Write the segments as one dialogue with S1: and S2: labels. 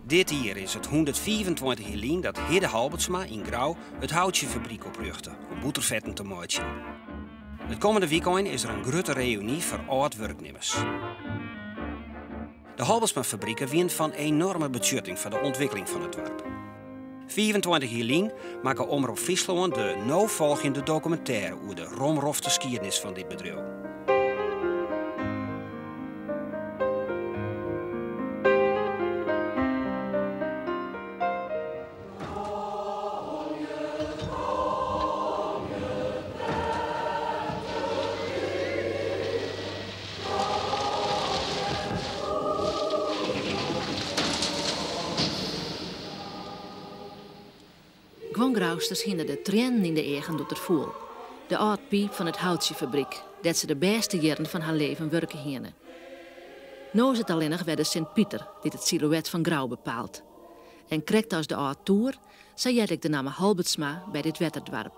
S1: Dit jier is it 125 jier lyn dat Hidde Halbertsma yn Grou it houtsjefabryk oprjochte om bûterfetten te meitsjen. It kommende wykein is der in grutte reüny foar âld-wurknimmers. De Halbertsma-fabriken wienen fan enorme betsjutting foar de ûntwikkeling fan it doarp. 25 jier lyn makke Omrop Fryslân de no folgjende dokumintêre oer de romrofte skiednis fan dit bedriuw.
S2: Guon Grousters hiene de triennen yn de eagen doe't er foel. De âld piip fan it houtsjefabryk, dêr't se de bêste jierren fan har leven wurke hiene. No is it allinnich wer de Sint Piter dy't it silhûet fan Grou bepaalt. En krekt as de âld toer, sa heart ek de namme Halbertsma by dit wetterdoarp.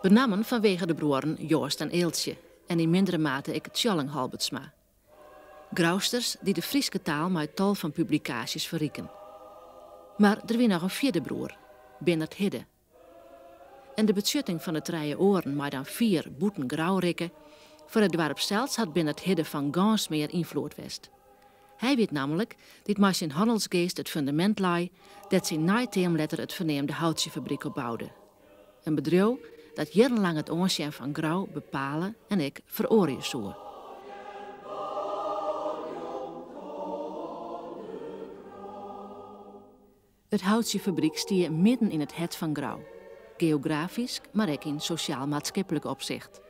S2: Benammen fanwege de bruorren Joast en Eeltsje en yn mindere mate ek Tsjalling Halbertsma. Grousters dy't de Fryske taal mei tal fan publikaasjes ferriken. Mar der wie noch in fjirde broer, Binnert Hidde. En de betsjutting fan de trije oaren mei dan fier bûten Grou rikke, foar it doarp sels hat Binnert Hidde fan gâns mear ynfloed west. Hy wie it nammentlik dy't mei syn hannelsgeast it fundamint lei dêr't syn neiteam letter it ferneamde houtsjefabryk op boude. In bedriuw dat jierrenlang it oansjen fan Grou bepale en ek feroarje soe. It houtsjefabryk stie midden yn it hert fan Grou, geografysk, mar ek yn sosjaal-maatskiplik opsicht.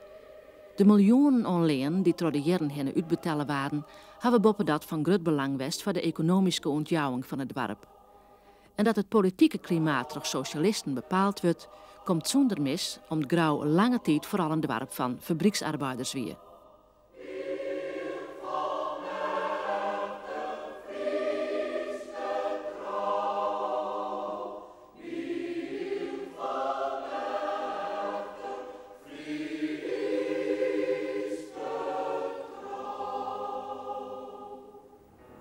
S2: De miljoenen oan leanen dy't troch de jierren hinne útbetelle waarden, hawwe boppedat fan grut belang west foar de ekonomyske ûntjouwing fan it doarp. En dat it politike klimaat troch sosjalisten bepaald wurdt, komt sûnder mis om't Grou lange tiid foaral in doarp fan fabryksarbeiders wie.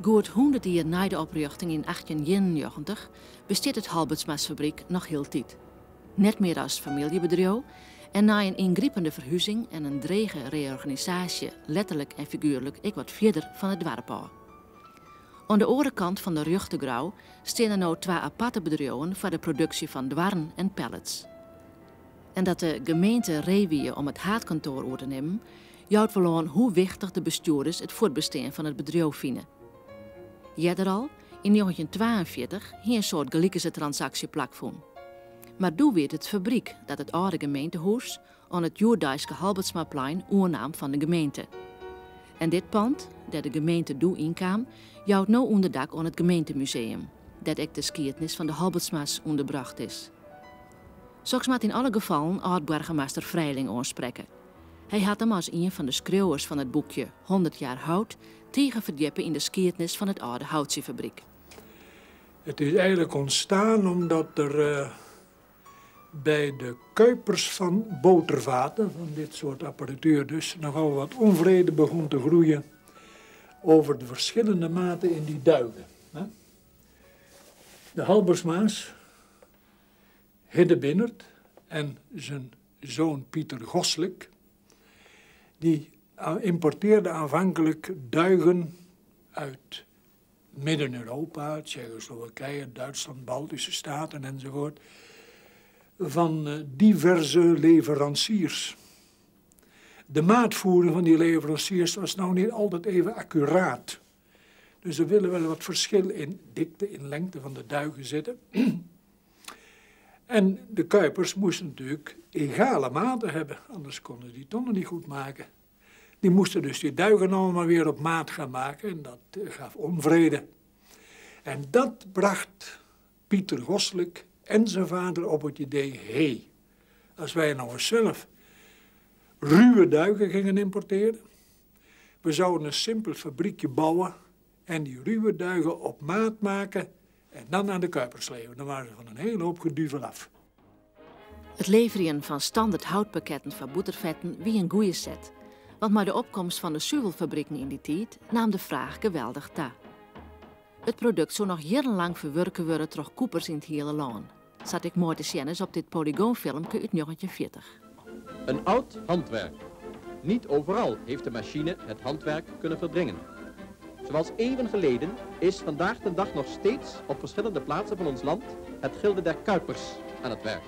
S2: Goed 100 jier nei de oprjochting yn 1891 bestiet it Halbertsmasfabryk noch hieltyd. Net mear as famyljebedriuw en nei in yngripende ferhuzing en in drege reorganisaasje letterlik en figuerlik ek wat fierder fan it doarp ôf. Oan de oare kant fan de rjochte Grou steane no twa aparte bedriuwen foar de produksje fan doarren en pallets. En dat de gemeente ree wie om it haadkantoar oer te nimmen, jout wol oan hoe wichtich de bestjoerders it fuortbestean fan it bedriuw fine. Earder al, yn 1942, hie in soartgelikense transaksje plakfûn. Mar doe wie it it fabryk dat it âlde gemeentehûs oan it hjoeddeiske Halbertsmaplein oernaam fan de gemeente. En dit pand, dêr't de gemeente doe ynkaam, jout no ûnderdak oan it gemeentemuseum, dêr't ek de skiednis fan de Halbertsma's ûnderbrocht is. Soks moat yn alle gefallen âld-boargemaster Frijling oansprekke. Hy hat him as ien fan de skriuwers fan it boekje 100 jaar hout tige ferdjippe yn de skiednis fan it âlde houtsjefabryk.
S3: It is eigenlik ûntstien omdat der eh, by de kuipers fan botervaten, fan dit soart apparatuer dus, nochal wat ûnfrede begûn te groeien over de ferskillende maten yn dy duigen. De Halbersma's, Hidde Binnert en syn soan Pieter Goslik, dy ymportearden aanvankelijk duigen út Midden-Europa, Tsjechoslowakije, Dútslân, Baltyske Steaten enzovoort, fan eh, diverse leveransiers. De maatvoering fan dy leveransiers was no net altyd even akkuraat. Dus der wille wol wat ferskil yn dikte, yn lingte fan de duigen sitte. En de kuipers moasten natuerlik egale maten hawwe, anders koene dy tonnen net goed meitsje. Dy moasten dus dy duigen allegear wer op maat gean meitsje en dat eh, gaf ûnfrede. En dat brocht Pieter Goslik en syn vader op it idee, hé, as wy no sels ruwe duigen gyngen ymportearje, we soene in simpel fabrykje bouwe en dy ruwe duigen op maat meitsje en dan oan de kuipers leverje. Dan wiene se fan in hiele hoop geduvel ôf.
S2: It leverjen fan standert houtpakketten foar bûterfetten wie in goede set. Want mei de opkomst fan de suvelfabriken yn dy tiid naam de fraach geweldich ta. It produkt soe noch jierrenlang ferwurke wurde troch kûpers yn it hiele lân, sa't ek moai te sjen is op dit Polygoonfilmke út 1940.
S4: Een oud handwerk. Niet overal heeft de machine het handwerk kunnen verdringen. Zoals eeuwen geleden is vandaag de dag nog steeds op verschillende plaatsen van ons land het gilde der kuipers aan het werk.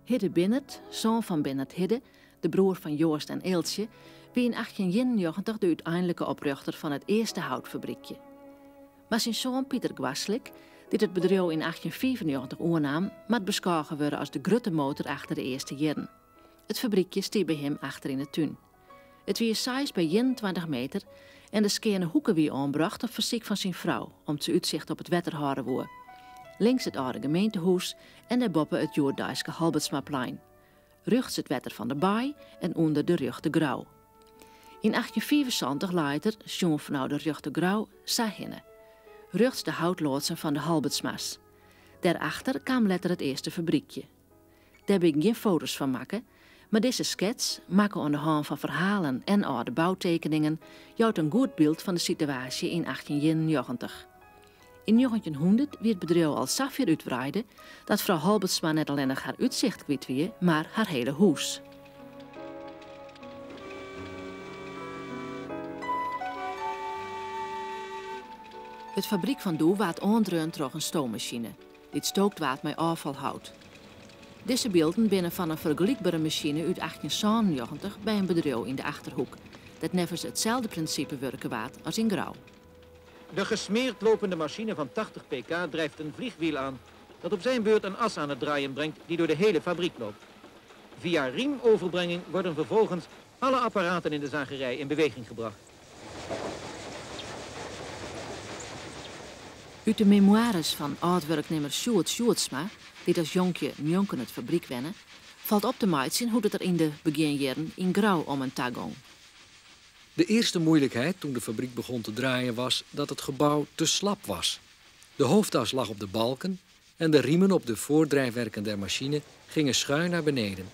S2: Hidde Binnert, soan fan Binnert Hidde, de broer fan Joast en Eeltsje, wie yn 1891 de úteinlike oprjochter fan it earste houtfabrykje. Mar syn soan Pieter Goaslik, dy't it bedriuw yn 1895 oernaam, moat beskôge wurde as de grutte motor achter de earste jierren. It fabrykje stie by him achter yn 'e tún. It wie seis by 21 meter en de skeane hoeke wie oanbrocht op fersyk fan syn frou, om't se útsicht op it wetter hâlde woe. Links it âlde gemeentehûs en dêrboppe it hjoeddeiske Halbertsmaplein. Rjochts it wetter fan de baai en ûnder de Rjochte Grou. Yn 1875 leit er, sjoen fanôf de Rjochte Grou, sa hinne. Rjochts de houtloadsen fan de Halbertsma's. Dêrachter kaam letter it earste fabrykje. Dêr bin ik gjin foto's fan makke, mar dizze skets, makke oan de hân fan ferhalen en âlde boutekeningen, jout in goed byld fan de sitewaasje yn 1891. Yn 1900 wie it bedriuw al safier útwreide dat frou Halbertsma net allinnich har útsicht kwyt wie, mar har hiele hûs. It fabryk fan doe waard oandreaun troch in stoommasine, dy't stookt waard mei ôffalhout. Dizze bylden binne fan in fergelykbere masine út 1897 by in bedriuw yn de Achterhoek, dêr't neffens itselde prinsipe wurke waard as yn Grou.
S5: De gesmeerd lopende machine van 80 pk drijft een vliegwiel aan, dat op zijn beurt een as aan het draaien brengt die door de hele fabriek loopt. Via riemoverbrenging worden vervolgens alle apparaten in de zagerij in beweging gebracht.
S2: Ut de memoires fan âld-wurknimmer Sjoerd Sjoerdsma, dy't as jonkje njonken it fabryk wenne, falt op te meitsjen hoe't it der yn de begjinjierren yn Grou om en ta gong.
S6: De eerste moeilijkheid toen de fabriek begon te draaien was dat het gebouw te slap was. De hoofdas lag op de balken en de riemen op de voordrijfwerken der machine gingen schuin naar beneden.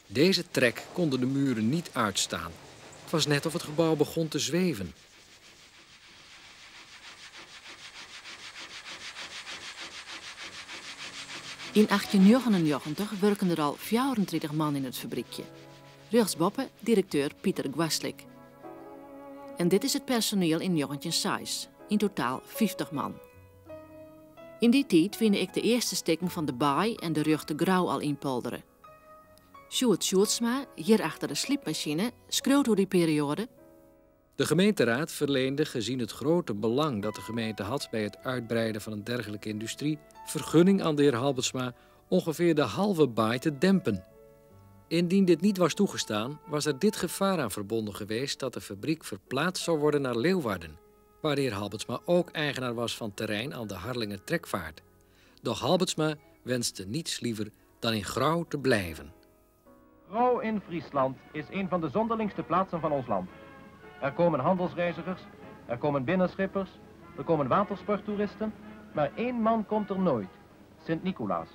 S6: Deze trek konden de muren niet uitstaan. Het was net of het gebouw begon te zweven.
S2: Yn 1899 wurken der al 34 man yn it fabrykje. Rjochtsboppe direkteur Pieter Goaslik. En dit is it personiel yn 1906, yn totaal 50 man. Yn dy tiid wiene ek de earste stikken fan de baai en de Rjochte Grou al ynpoldere. Sjoerd Sjoerdsma, hjir achter de slypmasine, skriuwt oer dy perioade.
S6: De gemeenteraad verleende, gezien het grote belang dat de gemeente had bij het uitbreiden van een dergelijke industrie, vergunning aan de heer Halbertsma ongeveer de halve baai te dempen. Indien dit niet was toegestaan, was er dit gevaar aan verbonden geweest dat de fabriek verplaatst zou worden naar Leeuwarden, waar de heer Halbertsma ook eigenaar was van terrein aan de Harlinger Trekvaart. Doch Halbertsma wenste niets liever dan in Grou te blijven.
S5: Grou in Friesland is een van de zonderlingste plaatsen van ons land. Er komen handelsreizigers, er komen binnenschippers, er komen watersporttoeristen, maar één man komt er nooit, Sint Nicolaas.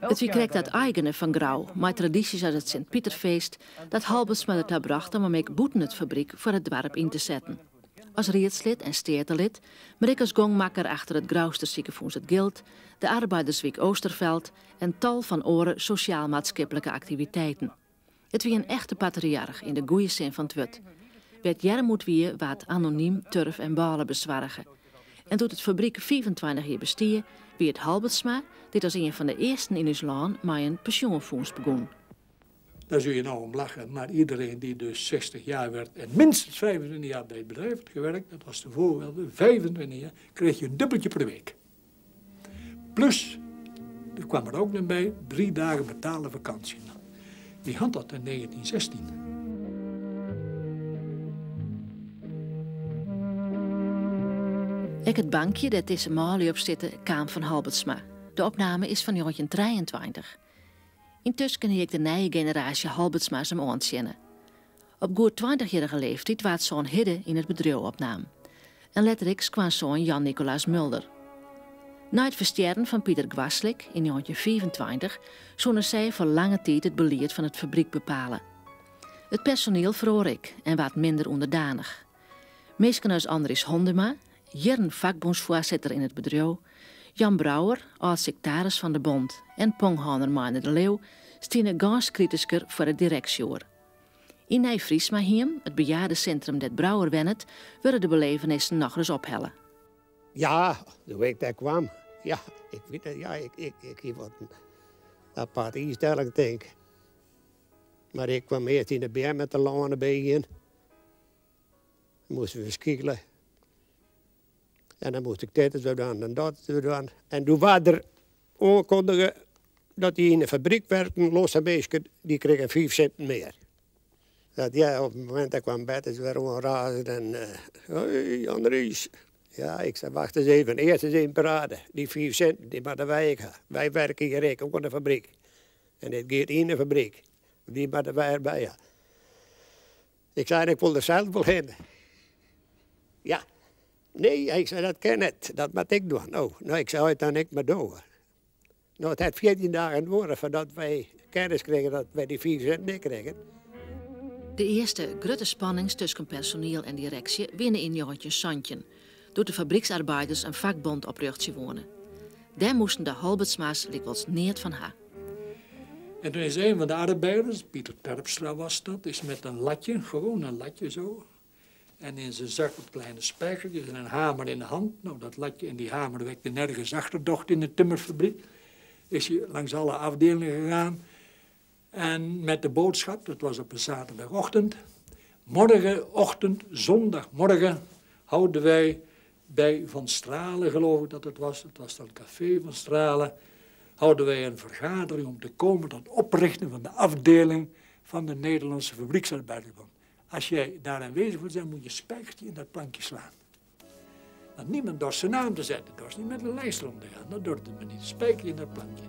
S2: It wie krekt dat eigene fan Grou, mei tradysjes as it Sint Piterfeest, dat Halbertsma derta brocht om him ek bûten it fabryk foar it doarp yn te setten. As riedslid en steatelid, mar ek as gongmakker achter it Grouster sikefûns It Gild, de arbeiderswyk Oosterveld en tal fan oare sosjaal-maatskiplike aktiviteiten. It wie in echte patriarch yn de goeie sin fan it wurd. Wêr't earmoed wie, waard anonym turf en bôle besoarge. En doe't it fabryk 25 jier bestie, wie it Halbertsma dy't as ien fan de earsten yn ús lân mei in pensjoenfûns begûn.
S3: Daar zul je nou om lachen, maar iedereen die dus 60 jaar werd en minstens 25 jaar bij het bedrijf had gewerkt, dat was de voorwaarde, 25 jaar, kreeg je een dubbeltje per week. Plus, er kwam er ook nog bij, 3 dagen betaalde vakantie. Wie had dat in 1916?
S2: Ek it bankje dêr't dizze manlju op sitte kaam fan Halbertsma. De opname is fan 1923. Yntusken hie ek de nije generaasje Halbertsma's him oantsjinne. Op goed tweintichjierrige leeftyd waard soan Hidde yn it bedriuw opnaam. En letter ek skoansoan Jan Nicolaas Mulder. Nei it ferstjerren fan Pieter Goasslik yn 1925 soene sy foar lange tiid it belied fan it fabryk bepale. It personiel feroare ek en waard minder ûnderdanich. Minsken as Andries Hondema, jierren fakbûnsfoarsitter yn it bedriuw, Jan Brouwer, âld-siktaris fan de bond en ponghâlder Meindert de Leeuw stiene gâns kritysker foar de direksje oer. Yn Nij Friesmahiem, it bejaardesintrum dêr't Brouwer wennet, wurde de belevenissen nochris ophelle.
S7: Ja, doe't ik dêr kwam, ja, ik wit it, ja, ik, ik, ik hie wat in apart ynstelling, tink. Mar ik kwam earst yn de beammen telâne by ien. Moasten we skile. En dan moast ik dit ris wer dwaan en dat ris wer dwaan. En doe waard der oankundige dat dy yn de fabryk werken, losse minsken, dy krigen fiif sinten mear. Dat ja, op it momint dat kwam Bertus wer oanrazen en hey Andries. Ja, ik sei wacht ris even, earst ris even prate. Dy fiif sinten, dy moatte wy ek ha. Wy werke hjir ek oan de fabryk. En dit giet yn de fabryk. Dy moatte wy derby ha. Ik sei, ik wol der sels wol hinne. Ja. Nee, ik sei, dat kin net. Dat moat ik dwaan. Oh, no, ik sei, dan ik mar dogge. No, it hat 14 dagen duorre foardat wy kennis krigen dat wy dy 5 sinten net krigen.
S2: De earste grutte spannings tusken personiel en direksje wiene yn 1917, doe't de fabryksarbeiders in fakbond oprjochtsje woene. Dêr moasten de Halbertsma's lykwols neat fan ha.
S3: En toen is een van de arbeiders, Pieter Terpstra was dat, is met een latje, gewoon een latje zo. En in zijn zak een kleine spijkertjes en een hamer in de hand. Nou, dat latje en die hamer wekte nergens achterdocht in de timmerfabriek. Is hij langs alle afdelingen gegaan. En met de boodschap, dat was op een zaterdagochtend. Morgenochtend, zondagmorgen, houden wij bij Van Stralen, geloof ik dat het was. Het was dan Café Van Stralen. Houden wij een vergadering om te komen tot oprichting van de afdeling van de Nederlandse Fabrieksarbeidersbond. Als jij daar aanwezig wilt zijn, moet je een spijkertje in dat plankje slaan. Want niemand dorst zijn naam te zetten, dorst niet met een lijst rond te gaan. Dat durfde men niet. Spijkertje in dat plankje.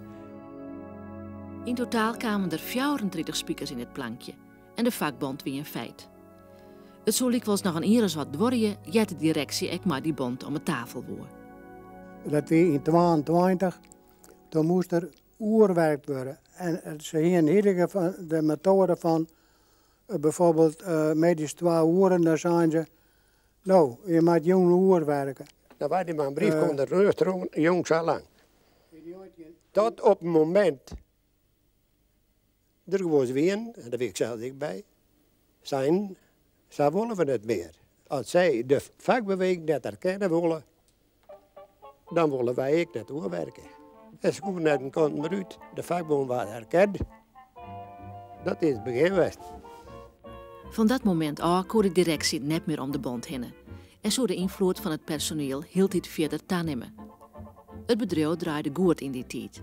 S2: Yn totaal kamen der 34 spikers yn it plankje en de fakbond wie in feit. It soe lykwols noch in jier as wat duorje ear't de direksje ek mei dy bond om 'e tafel woe.
S8: Dat wie yn 22, doe moast der oerwerkt wurde. En se hiene yn ieder gefal de metoade fan bijvoorbeeld middeis 2 oeren, dan seinen se, no, je moat jûn oerwerke.
S7: Dan waard dy mei in brief komt der rêst jong sa lang. Tot op it momint der gewoan wienen, en dêr wie ik sels ek by, seinen, sa wolle we net mear. As sy de fakbeweging net erkenne wolle, dan wolle wy ek net oerwerke. En se koene net in kant mear út. De fakbûn waard erkend. Dat is it begjin west.
S2: Fan dat momint ôf koe de direksje net mear om de bond hinne en soe de ynfloed fan it personiel hieltyd fierder tanimme. It bedriuw draaide goed yn dy tiid.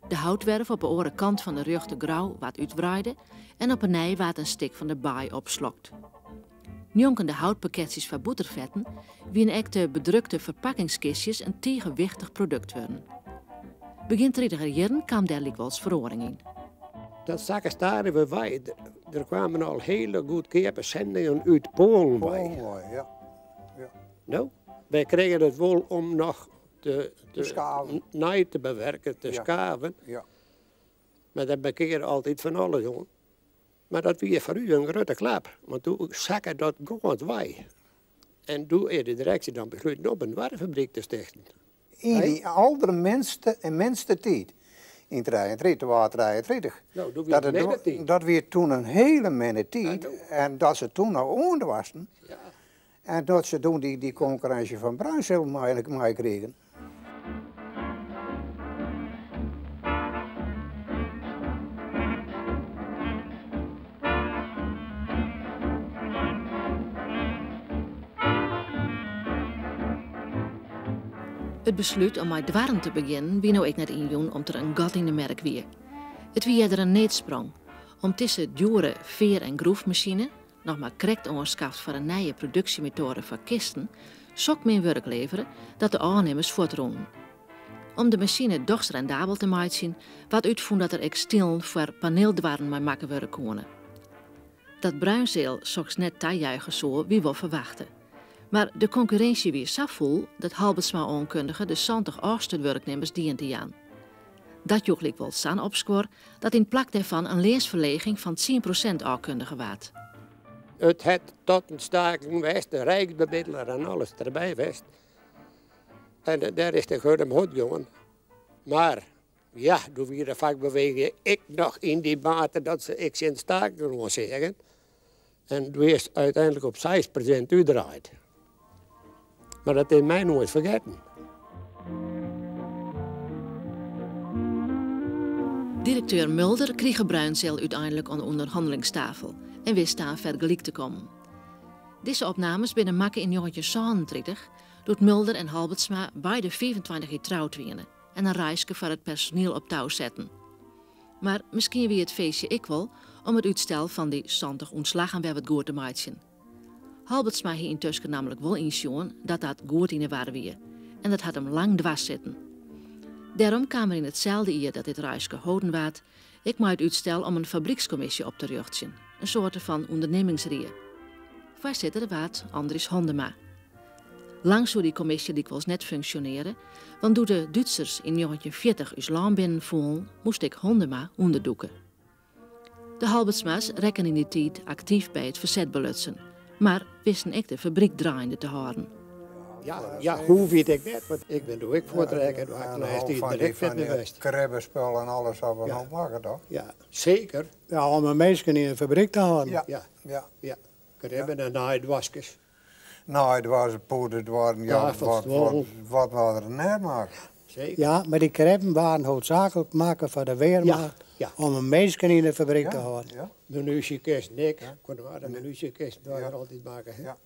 S2: De houtwerf op 'e oare kant fan de rjochte grou waard útwreide en op 'e nij waard in stik fan de baai opslokt. Njonken de houtpakketsjes foar bûterfetten wiene ek de bedrukte ferpakkingskistjes in tige wichtich produkt wurden. Begjin tritiger jierren kaam dêr lykwols feroaring yn.
S7: Dat sakke stadich wer wei. Der kwamen al hele goedkeape sendingen út Poalen wei.
S8: Poalen wei, ja. Ja.
S7: No, wy krigen it wol om noch te,
S8: Te skaven.
S7: nei te bewerken, te
S8: Ja.
S7: skaven.
S8: Ja.
S7: Mar dat bekearde altyd fan alles oan. Mar dat wie foar ús in grutte klap, want doe sakke dat gâns wei. En doe is de direksje dan besluten om in doarpsfabryk te stichten.
S9: Yn dy alderminste en minste tiid, yn 33, 32,
S7: Nou, doe wie
S9: dat
S7: it
S9: het
S7: minne tiid.
S9: dat wie toen in hele minne tiid
S7: Ja, doe.
S9: en dat se toen noch oandoarsten.
S7: Ja.
S9: En dat se toen dy konkurrinsje fan Bruinzeel meikrigen.
S2: It beslút om mei doarren te begjinnen wie no ek net ynjûn om't der in gat yn de merk wie. It wie earder in needsprong om't dizze djoere fear- en groefmasine, noch mar krekt oanskaft foar in nije produksjemetoade foar kisten, Sok min wurk levere dat de ôfnimmers fuortrûnen. Om de masine dochs rendabel te meitsjen, waard útfûn dat der ek stielen foar paneeldoarren mei makke wurde koene. Dat Bruinzeel soks net tajuiche soe, wie wol ferwachte. Mar de konkurrinsje wie sa fûl dat Halbertsma oankundige de 70 âldste wurknimmers dien te jaan. Dat joech lykwols sa'n opskuor dat yn plak dêrfan in leansferleging fan 10% ôfkundige waard.
S7: It hat tot in staking west, de rijksbemiddeler en alles derby west. En dêr is de hurd omhoog gongen. Mar ja, doe wie de fakbeweging ek noch yn dy mate dat se ek tsjin staking oan seagen. En doe is úteinlik op 6% útdraaid. Mar dat is my noait fergetten.
S2: Direkteur Mulder krige Bruinzeel úteinlik oan de ûnderhannelingstafel en wist ta in fergelyk te kommen. Dizze opnames binne makke yn 1937, doe't Mulder en Halbertsma beide 25 jier troud wiene en in reiske foar it personiel op tou setten. Mar miskien wie it feestje ek wol om it útstel fan dy 70 ûntslaggen wer wat goed te meitsjen. Halbertsma hie yntusken nammentlik wol ynsjoen dat dat goed yn 'e war wie en dat hat him lang dwers sitten. Dêrom kaam er yn itselde jier dat dit reiske holden waard ek mei it útstel om in fabrykskommisje op te rjochtsjen, in soarte fan ûndernimmingsrie. Foarsitter waard Andries Hondema. Lang soe dy kommisje lykwols net funksjonearje, want doe't de Dútsers yn 1940 ús lân binnenfoelen, moast ek Hondema ûnderdûke. De Halbertsma's rekken yn dy tiid aktyf by it ferset belutsen, mar wisten ek de fabryk draaiende te hâlden.
S7: Ja, ja, hoe wit ik net, want ik bin doe ek fuortrekke, doe ha ik de lêste tiid der ek net mear west.
S9: Kribbespul en alles ha we noch makke, toch?
S7: Ja, seker.
S8: Ja, om de minsken yn de fabryk te hâlden.
S9: Ja, ja.
S7: Ja, kribben en naaidwaskes.
S9: Naaidwaskes, poederdoarren, ja, wat waard der net makke.
S7: Seker.
S8: Ja, mar dy kribben waarden hoofdzaaklik makke foar de Wehrmacht om de minsken yn de fabryk te hâlden.
S9: Ja.
S7: Munysjekisten ek, de munysjekisten waarden altyd makke.
S9: Ja.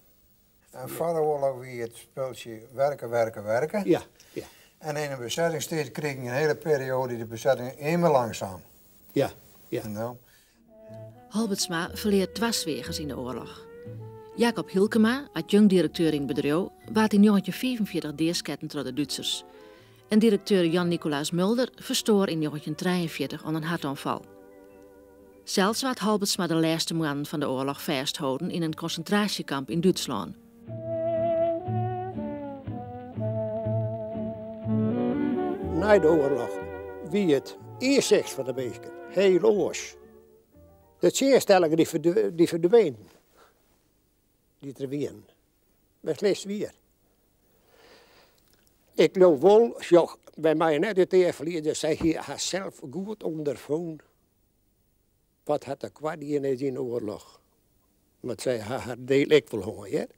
S9: En foar de oarloch wie it spultsje werke, werke, werke.
S7: Ja, ja.
S9: En yn de besettingstiid krigen in hiele perioade de besetting immer langsaam.
S7: Ja, ja.
S9: No.
S2: Halbertsma ferlear twa sweagers yn de oarloch. Jacob Hylkema, adjunkt-direkteur yn it bedriuw, waard yn 1945 deasketten troch de Dútsers. En direkteur Jan Nicolaas Mulder ferstoar yn 1943 oan in hertoanfal. Sels waard Halbertsma de lêste moannen fan de oarloch fêstholden yn in konsintraasjekamp yn Dútslân.
S7: Nei de oarloch wie it ynsicht fan de minsken hiel oars. De tsjinstellingen dy ferdwenen, dy't der wienen. Beslist wier. Ik leau wol, sjoch, wy meie net it each ferlieze, sy hie harsels goed ûnderfûn wat har tekoart dien is yn de oarloch. Want sy ha har diel ek wol hân, hear,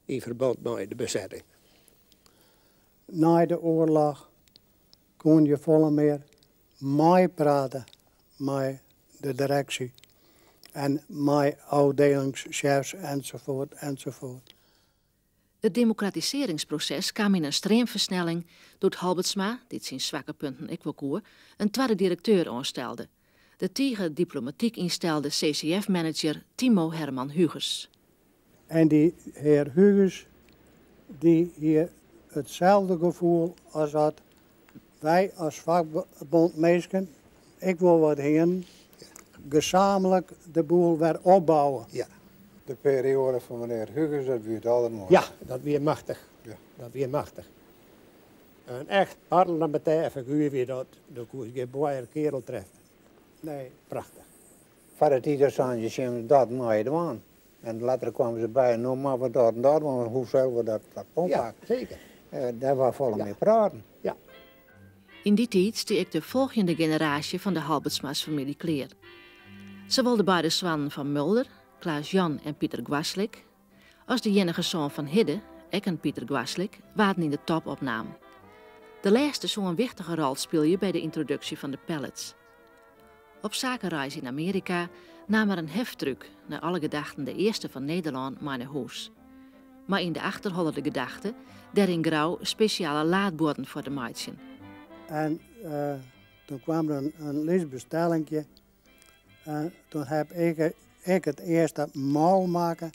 S7: yn ferbân mei de besetting.
S8: Nei de oarloch koene je folle mear meiprate mei de direksje en mei ôfdielingssjefs ensafuort ensafuort.
S2: It demokratisearringsproses kaam yn in streamfersnelling doe't Halbertsma, dy't syn swakke punten ek wol koe, in twadde direkteur oanstelde, de tige diplomatyk ynstelde CCF-manager Timo Herman Huges.
S8: En dy hear Huges dy hie itselde gefoel as dat wy as fakbondminsken ek wol wat hienen, gesamentlik de boel wer opbouwe.
S7: Ja.
S9: De perioade fan menear Huges, dat wie it aldermoaiste.
S7: Ja, dat wie machtich.
S9: Ja.
S7: Dat wie machtich. In echt parlemintêr figuer wie dat. Dêr koest gjin moaier kearel treffe.
S8: Nee.
S7: Prachtich.
S9: Foar de tiid dat seinen se tsjin dat mei je dwaan. En letter kwamen se by, no moatte we dat en dat dwaan, want hoe zullen we dat, dat
S7: Ja,
S9: oanpakke?
S7: seker.
S9: Dêr waard folle
S7: Ja.
S9: mear praten.
S7: Ja.
S2: Yn dy tiid stie ek de folgjende generaasje fan de Halbertsma's famylje klear. Sawol de beide soannen fan Mulder, Klaas Jan en Pieter Gwaslik, as de iennige soan fan Hidde, ek in Pieter Gwaslik, waarden yn de top opnaam. De lêste soe in wichtige rol spylje by de yntroduksje fan de pallets. Op sakereis yn Amearika naam er in heftruck, nei alle gedachten de earste fan Nederlân, mei nei hûs. Mar yn de achterholle de gedachte dêr yn Grou spesjale laadbuorden foar te meitsjen.
S8: En doe kaam der in lyts bestellinkje en doe ha ik ek it earste mal makke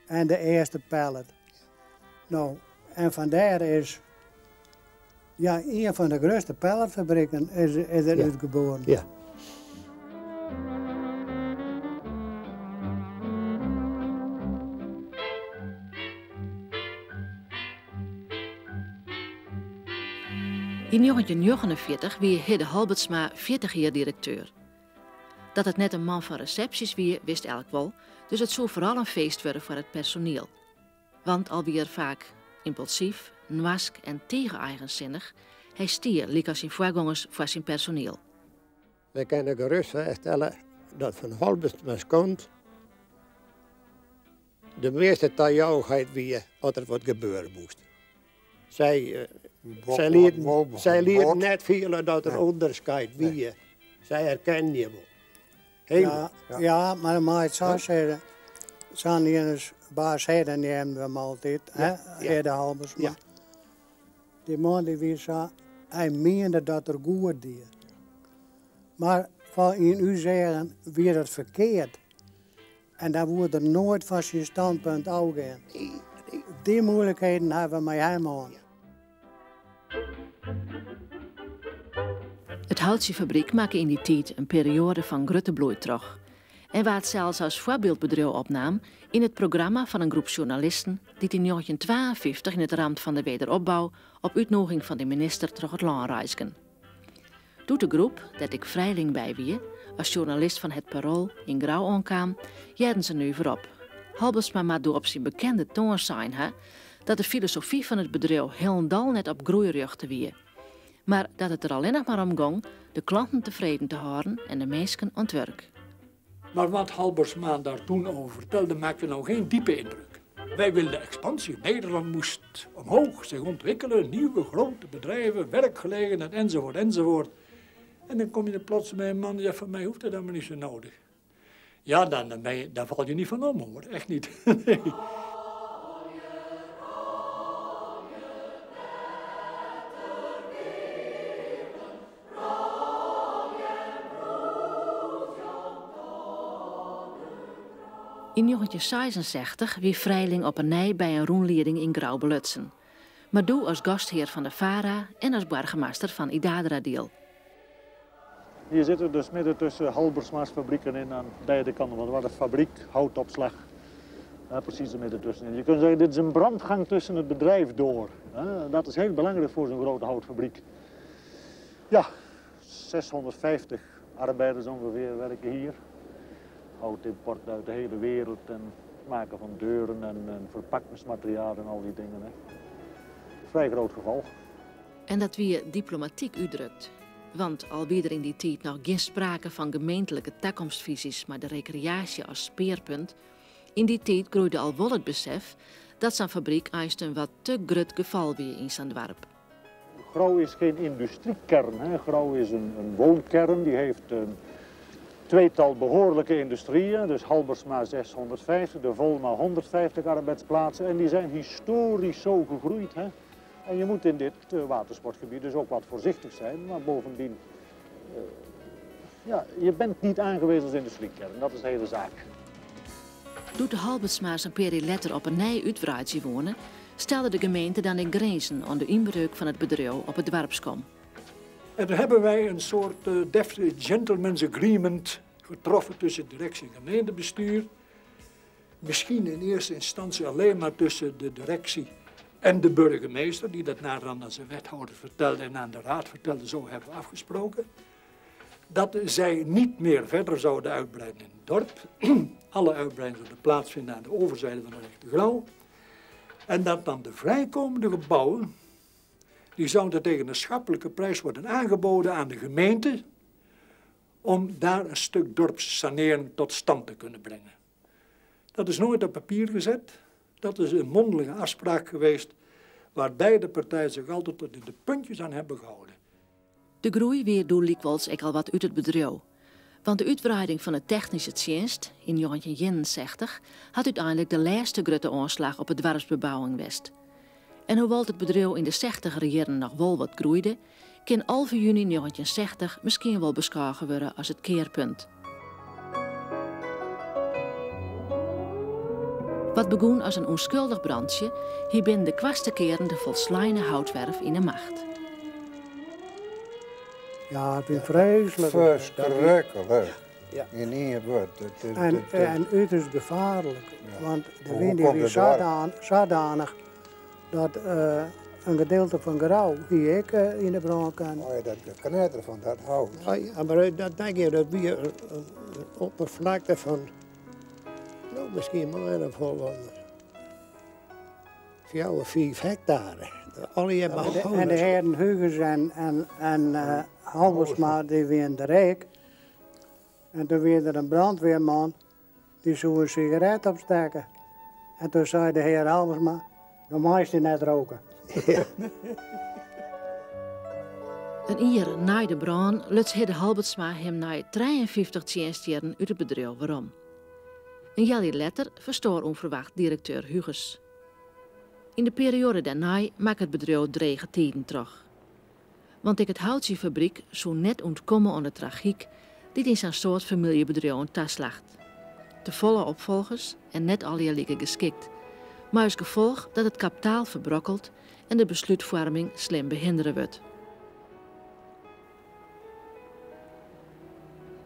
S8: en de earste pallet. No, En fandêr is ja, ien fan de grutste palletfabriken is, is der ja. útgeboren.
S7: Ja.
S2: Yn 1949 wie Hidde Halbertsma 40 jier direkteur. Dat it net in man fan resepsjes wie, wist elk wol, dus it soe foaral in feest wurde foar it personiel. Want al wie er faak ympulsyf, noarsk en tige eigensinnich, hy stie, lykas syn foargongers, foar syn personiel.
S7: Wy kinne gerust fêststelle dat fan Halbertsma's kant de measte tajouwichheid wie as der wat gebeure moast. Sy, sy lieten, sy lieten net fiele dat der ûnderskied wie. Sy erkenden je wol.
S8: Ja, ja, mar mei it sa sizze, sa'n ien as baas Hidde neamden we him altyd, hè, Hidde Halbertsma. Dy man dy wie sa, hy miende dat er goed die. Mar foar yn ús eagen wie dat ferkeard. En dan woe er noait fan syn standpunt ôfgean. Dy moeilikheden hawwe we mei him hân.
S2: It houtsjefabryk makke yn dy tiid in perioade fan grutte bloei troch en waard sels as foarbyldbedriuw opnaam yn it programma fan in groep sjoernalisten dy't yn 1952 yn it ramt fan de wederopbou op útnûging fan de minister troch it lân reizgen. Doe't de groep, dêr't ek Frijling by wie, as sjoernalist fan Het Parool yn Grou oankaam, hearden se nuver op. Halbertsma moat doe op syn bekende toan sein ha dat de filosofy fan it bedriuw hielendal net op groei rjochte wie, mar dat it der allinnich mar om gong de klanten tefreden te hâlden en de minsken oan it wurk.
S3: Maar wat Halbertsma daar toen over vertelde, maakte nou geen diepe indruk. Wij wilden expansie. Nederland moest omhoog zich ontwikkelen, nieuwe grote bedrijven, werkgelegenheid enzovoort enzovoort. En dan kom je er plots bij een man die zegt van mij hoeft dat allemaal niet zo nodig. Ja, dan, dan, ben je, daar val je niet van om hoor, echt niet. Nee.
S2: Yn 1966 wie Frijling op 'e nij by in rûnlieding yn Grou belutsen, mar doe as gasthear fan de VARA en as boargemaster fan Idaarderadiel.
S10: Hier zitten we dus midden tussen Halbersma's fabrieken in aan beide kanten. Want waar de fabriek, houtopslag, precies er midden tussenin. Je kunt zeggen, dit is een brandgang tussen het bedrijf door. Dat is heel belangrijk voor zo'n grote houtfabriek. Ja, 650 arbeiders ongeveer werken hier. Houtimport uit de hele wereld en het maken van deuren en, en verpakkingsmateriaal en al die dingen. Hè. Vrij groot geval.
S2: En dat wie diplomatyk útdrukt. Want al wie der yn dy tiid noch gjin sprake fan gemeentlike takomstfyzjes mei de rekreaasje as spearpunt, yn dy tiid groeide al wol it besef dat sa'n fabryk eins in wat te grut gefal wie yn sa'n doarp.
S10: Grou is geen industriekern. Hè. Grou is een, een woonkern, die heeft een tweetal behoorlijke industrieën. Dus Halbersma 650, de Volma 150 arbeidsplaatsen. En die zijn historisch zo gegroeid. Hè. En je moet in dit eh, watersportgebied dus ook wat voorzichtig zijn. Maar bovendien, uh, ja, je bent niet aangewezen als industriekern. Dat is de hele zaak.
S2: Doe't de Halbertsma's in pear jier letter op 'e nij útwreidzje woene, stelde de gemeente dan ek grinzen oan de ynbreuk fan it bedriuw op it doarpskom.
S3: En toen hebben wij een soort uh, deftige gentleman's agreement getroffen tussen directie en gemeentebestuur. Misschien in eerste instantie alleen maar tussen de directie en de burgemeester, die dat naderhand aan zijn wethouder vertelde en aan de raad vertelde, zo hebben we afgesproken. Dat zij niet meer verder zouden uitbreiden in het dorp. Alle uitbreidingen zouden plaatsvinden aan de overzijde van de Rechte Grauw. En dat dan de vrijkomende gebouwen, die zouden tegen een schappelijke prijs worden aangeboden aan de gemeente, om daar een stuk dorpssanering tot stand te kunnen brengen. Dat is nooit op papier gezet. Dat is een mondelinge afspraak geweest waar beide partijen zich altijd tot in de puntjes aan hebben gehouden.
S2: De groei wie doe lykwols ek al wat út it bedriuw. Want de útwreiding fan de technyske tsjinst yn 1961 hat úteinlik de lêste grutte oanslach op 'e doarpsbebouwing west. En hoewol't it bedriuw yn de sechtiger jierren noch wol wat groeide, kin 11 juny 1960 miskien wol beskôge wurde as it kearpunt. Wat begûn as in ûnskuldich brantsje, hie binnen de koartste kearen de folsleine houtwerf yn 'e macht.
S8: Ja, it wie freeslik.
S9: Ferskriklik. Yn ien wurd.
S8: En uterst gefaarlik, want de wyn dy wie sadanich dat in gedeelte fan Grou hie ek yn de brân kinnen.
S9: Oh ja, dat geknetter fan dat hout.
S7: Ja, mar dat denk ik, dat wie in oppervlakte fan, no, miskien mei of wol 4, 5 hektare. Allegear
S8: En de heren Huges en Halbersma, dy wienen der ek. En toen wie der in brandweerman, dy soe in sigaret opstekke. En toen sei de hear Halbersma, do meist hjir net roke.
S2: In jier nei de brân luts Hidde Halbertsma him nei 53 tsjinstjierren út it bedriuw werom. In healjier letter ferstoar ûnferwacht direkteur Huges. Yn de perioade dêrnei makke it bedriuw drege tiden troch. Want ek it houtsjefabryk soe net ûntkomme oan de tragyk dy't yn sa'n soad famyljebedriuwen taslacht. Tefolle opfolgers en net allegear like geskikt, mei as gefolch dat it kaptaal ferbrokkelt en de beslútfoarming slim behindere wurdt.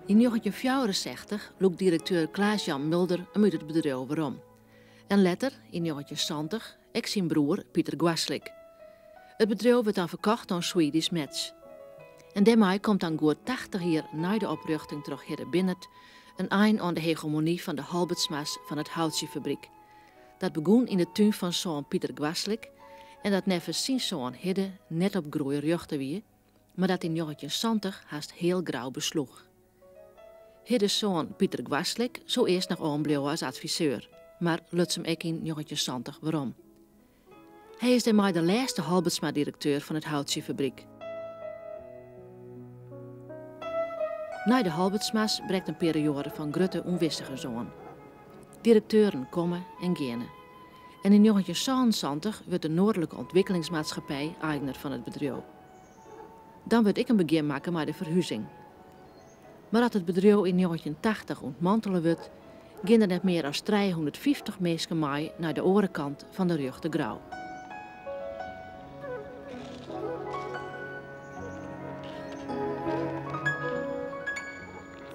S2: Yn 1964 lûkt direkteur Klaas-Jan Mulder him út it bedriuw werom. En letter, yn 1970, ek syn broer Pieter Goaslik. It bedriuw wurdt dan ferkocht oan Swedish Match. En dêrmei komt dan goed 80 jier nei de oprjochting troch Hidde Binnert in ein oan de hegemony fan de Halbertsma's fan it houtsjefabryk. Dat begûn yn de tún fan soan Pieter Goaslik en dat neffens syn soan Hidde net op groei rjochte wie, mar dat yn 1970 hast hiel Grou besloech. Hidde's soan Pieter Goaslik soe earst noch oanbliuwe as adviseur, mar luts him ek yn 1970 werom. Hy is dêrmei de lêste Halbertsma-direkteur fan it houtsjefabryk. Nei de Halbertsma's brekt in perioade fan grutte ûnwissigens oan. Direkteuren komme en geane. En yn 1977 wurdt de Noardlike Ontwikkelingsmaatschappij eigner fan it bedriuw. Dan wurdt ek in begjin makke mei de ferhuzing. Mar as it bedriuw yn 1980 ûntmantele wurdt, gean der net mear as 350 minsken mei nei de oare kant fan de rjochte Grou.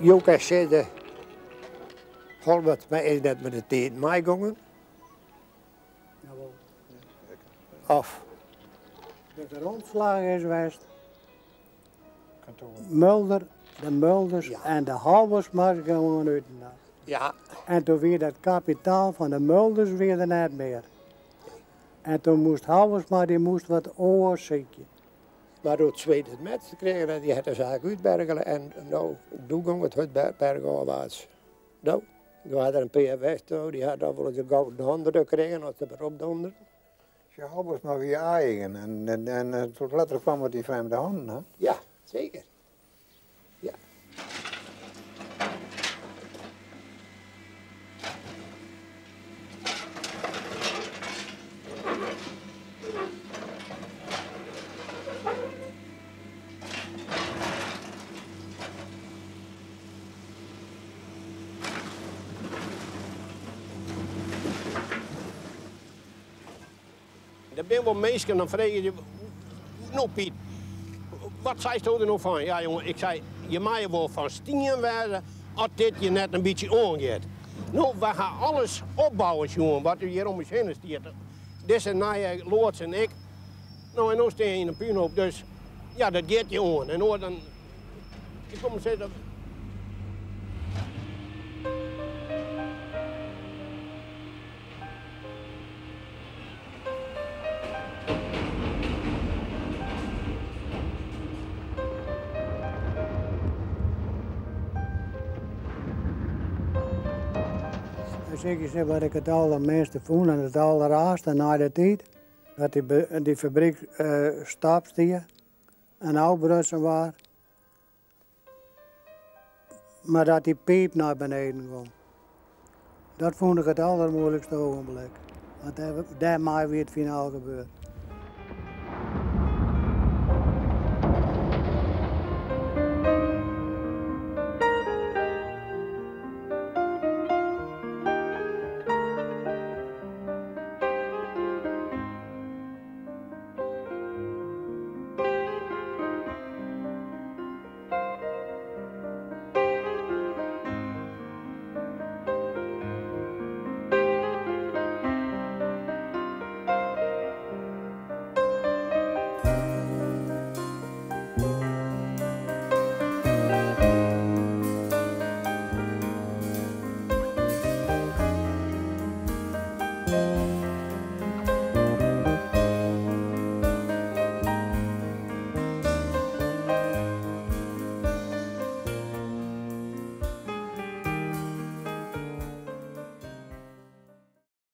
S7: Jo kinne sizze, Holwert is net mei de tiid meigongen.
S8: Jawol.
S7: Of?
S8: De grondslag is west. Mulder, de Mulders en de Halbersma's gewoan útinoar. En toen wie dat kapitaal fan de Mulders wie der net mear. En toen moast Halbersma dy moast wat oars sykje.
S7: Mar doe't Swedish Match krigen, dy hat de saak útbergele en no, doe gong it hurd bergôfwaarts. No, doe hat der in pear west, dy hat al wolris in gouden handdruk krigen as se wer opdonderen.
S9: Ja, Halbersma wie eigen en tot letter kwam it yn frjemde hannen, hè?
S7: Ja, seker. Ja.
S11: Der binne wol minsken, dan freegje je, no Piet, wat seisto der no fan? Ja jonge, ik sei, je meie wol fan stien wêze as dit je net in bytsje oangiet. No, wy ha alles opbouwen sjoen wat hjir om ús hinne stiet. Dizze nije loads en ik. No en no stean je yn in púnhoop, dus ja, dat giet je oan. En oars dan, ik kom sizze.
S8: Ik sis wat ik it alderminste fûn en it alderraarste nei de tiid, dat dy fabryk stop stie en ôfbrutsen waard, mar dat dy piip nei beneden gong. Dat fûn ik it aldermoeilikste ogenblik, want dêrmei wie it finaal gebeurd.